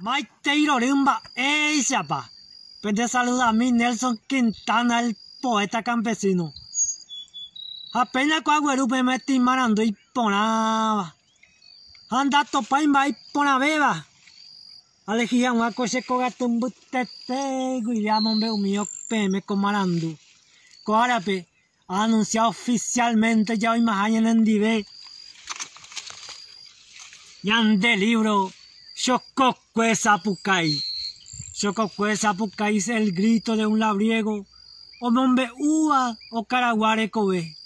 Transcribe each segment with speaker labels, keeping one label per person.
Speaker 1: Maitei rory mba'éichapa pende saludami Nelson Quintana el poeta campesino. Ha péina ko agueru peẽme tĩmarandu iporãva ha ndatopái mba'e iporãvéva alehi hag̃ua ko che kogaty mbytete guive amombe'umi peẽme ko marandu. Ko árape Aanunsia oficialmente ja oimaha ñanendive ñande libro Chokokue Sapukái. Chokokue Sapukái es el grito de un labriego omombe'úva okaragua rekove.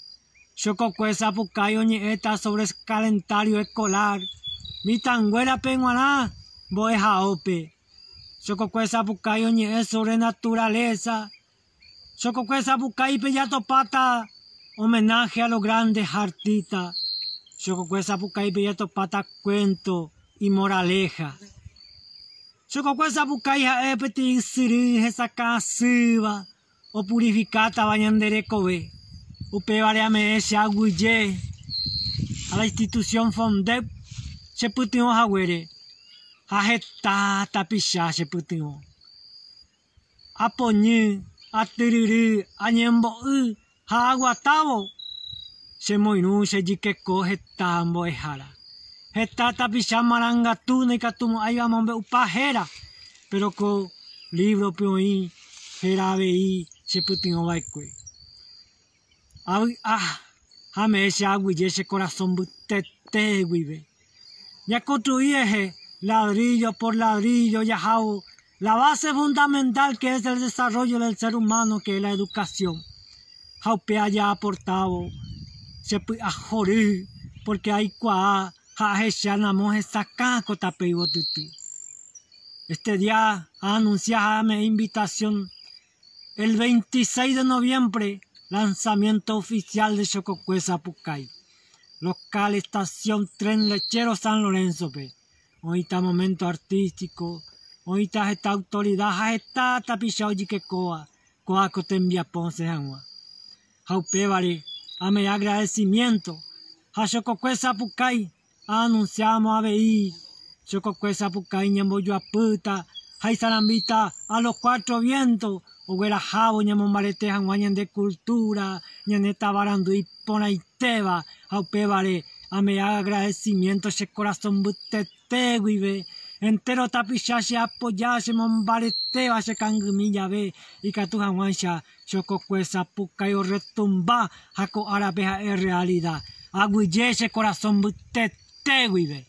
Speaker 1: Chokokue Sapukái oñe'ẽta sobre calendario escolar mitãnguérape g̃uarã mbo'ehaópe. Chokokue Sapukái oñe'ẽ sobre naturaleza Chokokue Sapukáipe jatopáta homenaje a los grandes artistas. Chokokue Sapukáipe jatopáta cuento y moraleja. Chokokue Sapukái ha'e peteĩ ysyry hesakã asýva opurifikátava ñande rekove. Upévare ame'ẽ che aguyje a la institución Fondep chepytyvõ haguére ha heta tapicha chepytyvõ. Apoñy, atyryry, añembo'y ha aguatávo, chemoirũ che jykeko heta mbo'ehára. Heta tapicha marangatu ndaikatumo'ãiva amombe'upa héra, péro ko lívrope oĩ héra avei chepytyvõva'ekue. Avy'a ha ame'ẽ che aguyje che korasõ mbytete guive. Ñakonstrui rehe ladrillo por ladrillo jahávo la base fundamental que es el desarrollo del ser humano que es la educación. Ha upéva jaaportávo che py'a hory porque aikuaa ha ahecha ramo hesakã ko tape yvotyty. Este día aanunsia ha ame'ẽ invitación El 26 de noviembre, lanzamiento oficial de Chokokue Sapukái, local estación Tren Lechero San Lorenzo-pe. Oĩta momento artístico, oĩta heta autoridad ha heta tapicha ojykekóva kóva ko tembiapo osẽ hag̃ua. Ha upévare ame'ẽ agradecimiento ha Chokokue Sapukái Aanunsiámo avei chokokue sapukái ñambojoapýta ha isarambíta a los cuatro vientos oguerahávo ñamombarete hag̃ua ñande cultura, ñane tavarandu iporãitéva ha upévare ame'ẽ agradecimiento che korasõ mbytete guive entéro tapicha che apoja chemombaretéva che kangymi jave ikatu hag̃uáicha chokokue sapukái orretumba ha ko árape ha'e realida. Aguyje che korasõ mbytete guive.